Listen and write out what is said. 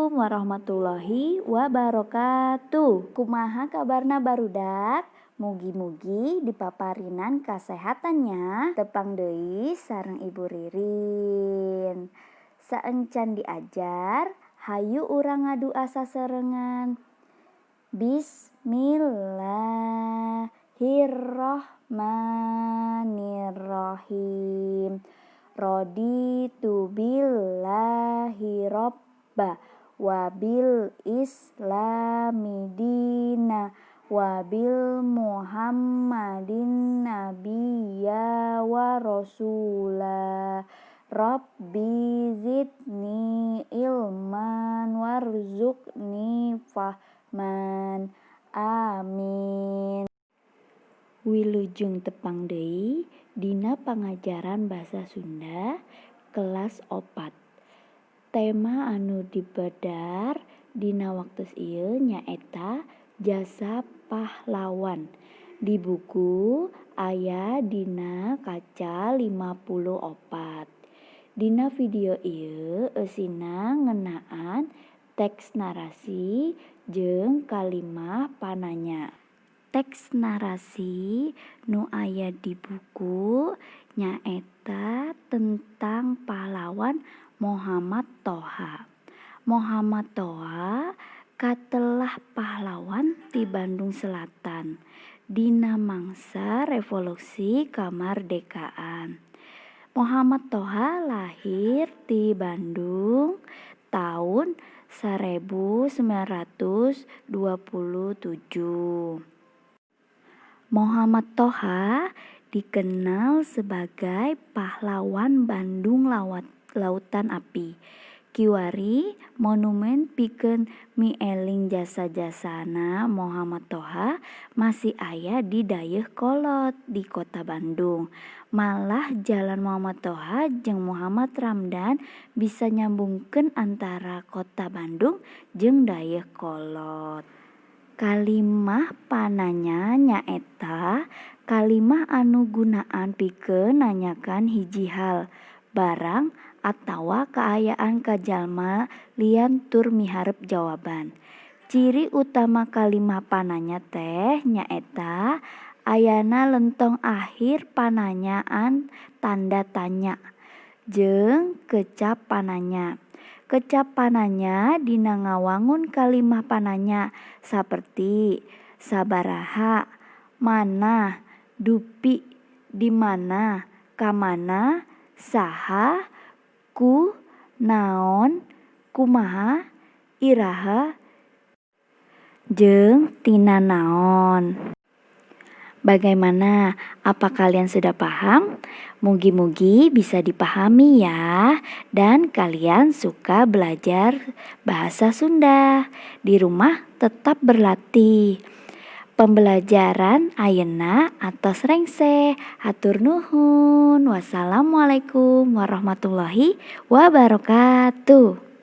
Assalamualaikum warahmatullahi wabarakatuh. Kumaha kabarna, barudak? Mugi-mugi dipaparinan kasehatan nya. Tepang deui sareng Ibu Ririn. Saencan diajar, hayu urang ngadua sasarengan. Bismillahirrahmanirrahim. Raditu billahi robba wabil islami dina wabil Muhammadin nabiyya wa rasula. Rabbi zidni ilman warzuqni fahman. Amin. Wilujeng tepang deui dina pangajaran basa Sunda kelas 4. Tema anu dibedar dina waktos ieu nyaeta jasa pahlawan. Di buku aya dina kaca 54. Dina video ieu eusina ngeunaan teks narasi jeung kalimah pananya. Teks narasi nu aya di buku nyaeta tentang pahlawan Mohammad Toha. Mohammad Toha katelah pahlawan ti Bandung Selatan dina mangsa Revolusi Kamardekaan. Mohammad Toha lahir di Bandung taun 1927. Mohammad Toha dikenal sebagai pahlawan Bandung Lautan Api. Kiwari monumen pikeun mieling jasa-jasana Mohammad Toha masih aya di Dayeuhkolot di Kota Bandung. Malah Jalan Mohammad Toha jeung Mohammad Ramdan bisa nyambungkeun antara Kota Bandung jeung Dayeuhkolot. Kalimah pananya nyaeta kalimah anu gunaan pikeun nanyakeun hiji hal, barang, atawa kaayaan ka jalma lian tur miharep jawaban. Ciri utama kalimah pananya teh nyaeta ayana lentong akhir pananyaan tanda tanya jeung kecap pananya. Kecap pananya dina ngawangun kalimah pananya saperti sabaraha, mana, dupi, di mana, ka mana, saha, ku, naon, kumaha, iraha, jeung tina naon. Bagaimana? Apa kalian sudah paham? Mugi-mugi bisa dipahami ya, dan kalian suka belajar bahasa Sunda. Di rumah tetap berlatih. Pembelajaran ayeuna atos rengse. Hatur nuhun. Wassalamualaikum warahmatullahi wabarakatuh.